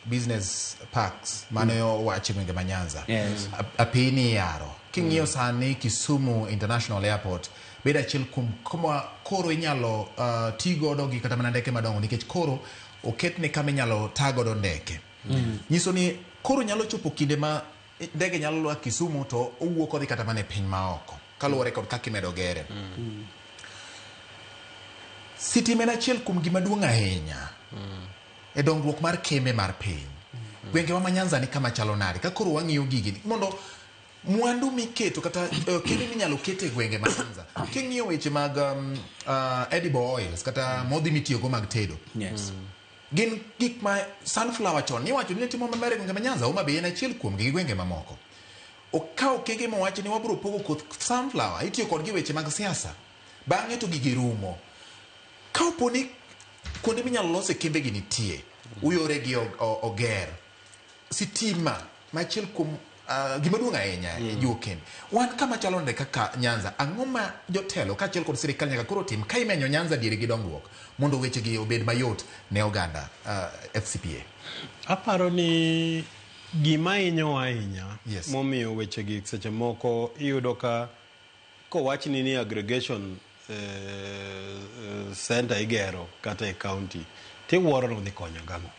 business parks mane owach e gwenge ma Nyanza. Yes. Apini yaro. King'iyo sani Kisumu International Airport bedo achiel kuom kuma koro inyalo ti godo gi kata mana ndeke madongo nikech koro oketne kama inyalo ta godo ndeke. Nyiso ni koro nyalo chopo kinde ma ndege nyalo lwar Kisumu to owuok odhi kata mana e piny maoko kaluwore kod kaka imedo gere. Sitima en achiel kuom gima duong' ahinya e dongruok mar kembe mar piny. Gwengewa ma Nyanza ni kama chalo nade? Ka koro wang'iyo gigi mondo mwandu miketo kata kembe minyalo ket e gwenge ma Nyanza. King'iyo weche mag edible oils kata modhi mitiyogo mag tedo. Gin gik ma sunflower chon niwacho ni ne timo maber e gwenge ma Nyanza, Homa Bay en achiel kuomgi gi gwenge mamoko. Okawo okenge mowacho ni wabiro pogo koth sunflower, itiyo kodgi e weche mag siasa. Bang'e to gigi rumo. Ka opo ni kuonde minyalo lose kembegi nitie, yoregi oger, sitima ma achiel kuom gima duong' ahinya e jiwo kembe. Wan kama chalo nade kaka Nyanza, ang'o ma jotelo kaachiel kod sirikal nyaka koro tim ka imenyo Nyanza diere gi dongruok mondo wechegi obed mayot ne oganda FCPA? Aparo ni gima hinyowa ahinya momiyo wechegi seche moko iyudo ka kowachni ni aggregation center igero kata e county tiwuoro ni odhi konyo gang'o.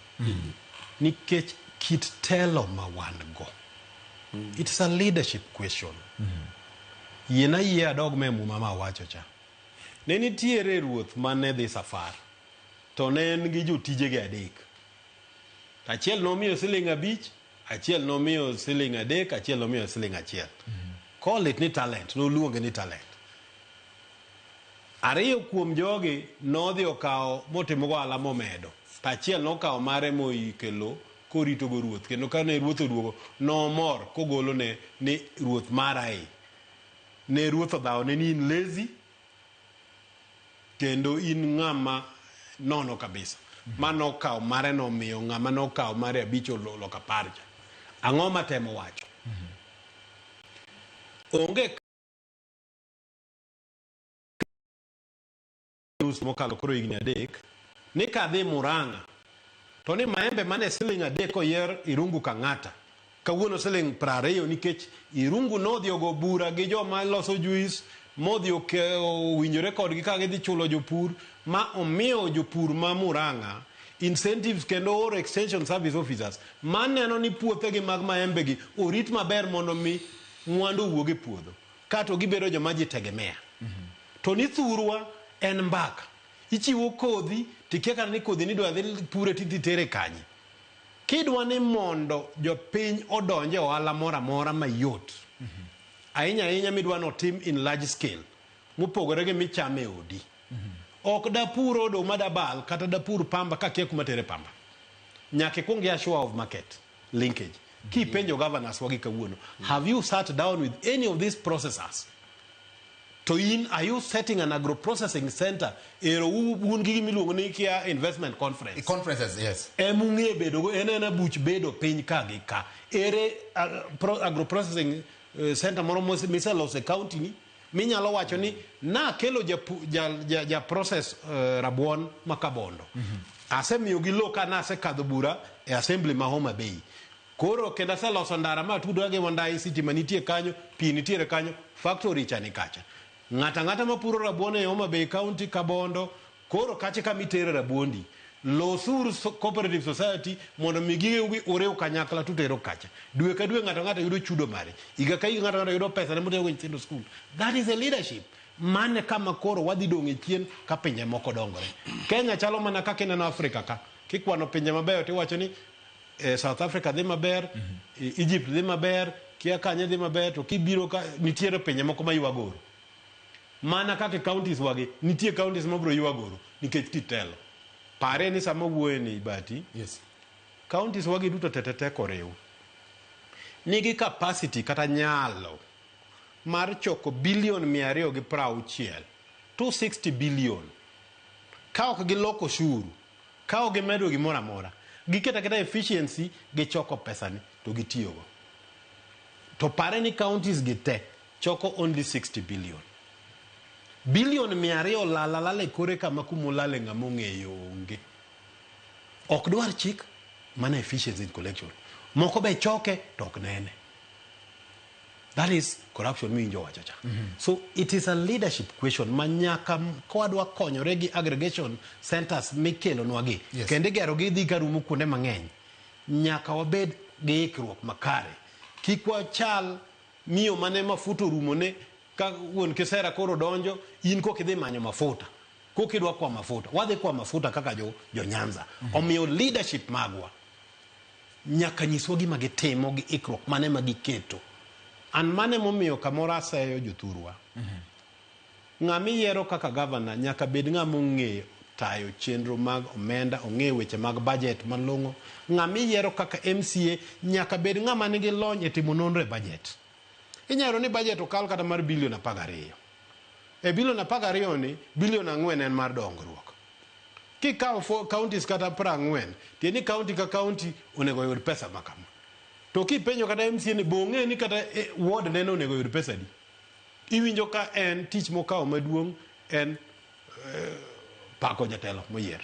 Nikech kit telo ma wan go. It's a leadership question. Yiena yie adog me muma ma awacho cha. Ne nitiere ruoth mane dhi safar to ne en gi jotijege adek. Achiel nomiyo siling 5, achiel nomiyo siling 3, achiel nomiyo siling 1. Call it ni talent, noluonge ni talent. Ariyo kuom jogi nodhi okawo motimo go ohala momedo. To achiel nokawo mare moikelo koritogo ruoth. Kendo kane ruoth oduogo, nomor kogolone ni ruoth mara e. Ne ruoth odhawone ni in lazy, kendo in ng'ama nono kabisa. Ma nokawo mare nomiyo ng'ama nokawo mare 5 oloko 10 cha. Ang'o matemo wacho? Onge nus mokalo koro higni 3 ni kadhi Murang'a to ni maembe mane siling 3 koyier Irungu Kang'ata kawuono siling 20 nikech Irungu nodhi ogo bura gi joma loso juice modhi owinjore kodgi ka gidhi chulo jopur ma omiyo jopur ma Murang'a incentives kendo oro extension service officers maneno ni puothegi mag maembe gi orit maber mondo mi mwandu owuog e puodho kato gibedo joma ji tegemea. To ni thurwa en mbaka. Ichiwo kodhi tikia kata ni kodhi ni idwa dhi pure tidhi tere kanye. Kidwa ni mondo jopiny odonj e ohala moro amora mayot, ahinya ahinya midwa ni otim in large scale, mopogore gi michamo e odi. Ok dapur oduma dabal kata dapur pamba kakia kuma tere pamba. Nyaka ikuong i assure of market linkage. Kipenjo governors wagi kawuono, have you sat down with any of these processors? To in, are you setting an agro-processing center? Ero un gi gima iluongo ni kia investment conference. Conferences, yes. Em ung'e bedo go, en ena buch bedo piny ka gi ka. Ere agro-processing center moro miseloso e county ni, minyalo wacho ni nakelo ja process rabuon ma Kabondo. Asemiyo gi lowo ka nasekadho bura e assembly ma Homa Bay. Koro kendo aseloso ndara ma tudora gi Wandai, sitima nitie kanyo, pi nitiere kanyo, factory cha ni kacha. Ng'ato ang'ata mapuro rabuon e Homa Bay County, Kabondo, koro kacha kama itere rabuondi. Losuru cooperative society mondo mi gigeu gi uriw kanyakla tutero kacha. Dwe ka dwe ng'ato ang'ata yudo chudo mare. Higa ka higa ng'ato ang'ata yudo pesa ne motero go nyithindo skul. That is a leadership. Mane kama koro wadhi dong' e chien ka pinje moko dongore. Kenya chalo mana kaka ineno Afrika ka. Kikwano pinje mabeyo tiwacho ni South Africa dhi maber, Egypt dhi maber, kia kanye dhi maber, to kibiro ka nitiere pinje moko ma ywa goro. Mana kaka e counties wagi, nitie counties mabiro ywa goro nikech kitelo. Pare ni sama wuoye ni Bati, counties wagi duto te te te koriw, nigi capacity kata nyalo mar choko bilion mia ariyo gi prauchiel, 260 billion, ka ok giloko ushuru, ka ok gimedo gimoro amora, giketo aketa efficiency, gichoko pesani to gitiyogo. To pare ni counties gi te choko only 60 billion. Bilion mia ariyo olal alala e kore kama kuma olale ng'ama ong'eyo onge. Ok dwar chik. Mano efficiency in collection. Moko be choke to ok nene. That is corruption miwinjo wacho cha. So it is a leadership question ma nyaka kwadwa konyore gi aggregation centers mikelonwa gi. Yes. Kendo igero gi dhi karumo kuonde mang'eny. Nyaka wabed gi ikruok makare. Kik wachal miyo mane mafuta orumone ka wuon kisera koro donjo in koka idhi manyo mafuta. Koka idwa kwa mafuta. Wadhi kwa mafuta kaka jo, jo Nyanza. Omiyo leadership magwa nyaka nyiswa gima gitimo gi ikruok mane ma giketo. An mane momiyo kamoro aseyo jothurwa. Ng'ama iyiero kaka gavana nyaka bed ng'ama ong'eyo tayo chenro mag omenda, ong'eyo weche mag budget malong'o. Ng'ama iyiero kaka MCA nyaka bed ng'ama nigi lony e timo nonro e budget. Inyalo ni budget okal kata mar bilion 12. E bilion 12 ni, bilion 4 en mar dongruok. Kikawo counties kata 40, tiende ni county ka county onego oyud pesa ma kama. To kipenjo kata MCA ni bo ong'e ni kata ward neno onego oyud pesa di. Iwinjo ka en tich mokawo maduong' en pako jatelo moyier.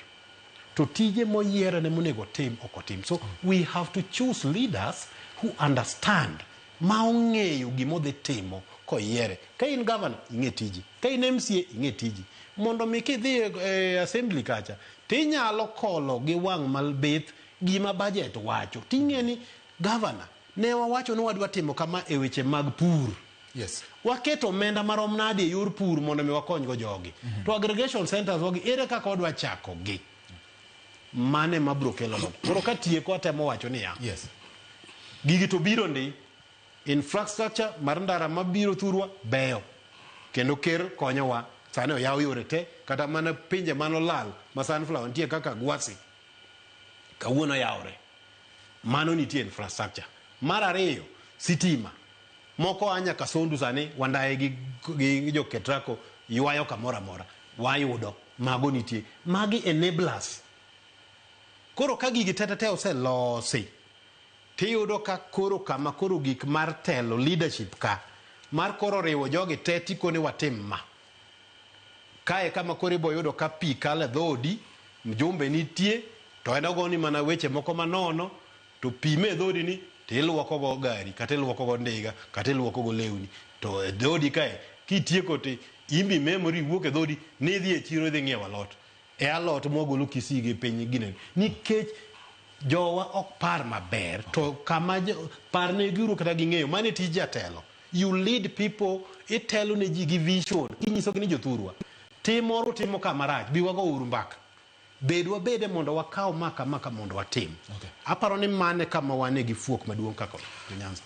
To tije moyier ne monego otim ok otim. So we have to choose leaders who understand ma ong'eyo gima odhi timo koyiere. Ka in governor, ing'e tiji. Ka in MCA, ing'e tiji. Mondo mi kidhi e assembly kacha, tinyalo kolo gi wang' malbith gima budget wacho. Ting'e ni governor, ne wawacho ni wadwa timo kama e weche mag pur. Waketo omenda marom nade e yor pur mondo mi wakony go jogi. To aggregation centers wagi ere kaka wadwa chako gi. Mane mabro kelo lokruok. Koro katieko atemo wacho niya. Gigi to biro ndi. Infrastructure mar ndara mabiro thurwa beyo. Kendo ker konyowa. Sani oyaw yore te kata mana pinje manolal ma sunflower nitie kaka Gwasi. Kawuono oyawre. Mano nitie infrastructure. Mar ariyo, sitima. Moko a nyaka Sondu sani wandaye gi jo Ketraco ywayo kamoro amora. Wayudo. Mago nitie. Magi enablers. Koro ka gigi te te oselosi, tiyudo ka koro kama koro gik mar telo leadership ka mar koro riwo jogi te tikone watim ma. Kae kama koro ibo yudo ka pi kalo e dhoodi, mjumbe nitie, to en ogoni mana weche moko manono, to pi me dhoodi ni tiluoko go gari, kata iluoko go ndiga, kata iluoko go lewni. To e dhoodi kae, kitieko to imbi memory wuok e dhoodi, ni idhi e chiro idhi ng'iewo alot. E alot mwagolo Kisii gi piny ginene. Nikech jowa ok par maber, to kama par ne giuru kata ging'eyo, mano e tij jatelo. You lead people, itelo ne ji gi vision, kinyisogi ni jothurwa. Tim moro timo kama rach, bi wago uru mbaka. Bed wabede mondo wakaw ma kama ka mondo watim. Aparo ni mane kama wane gi fuok maduong' kaka jo Nyanza.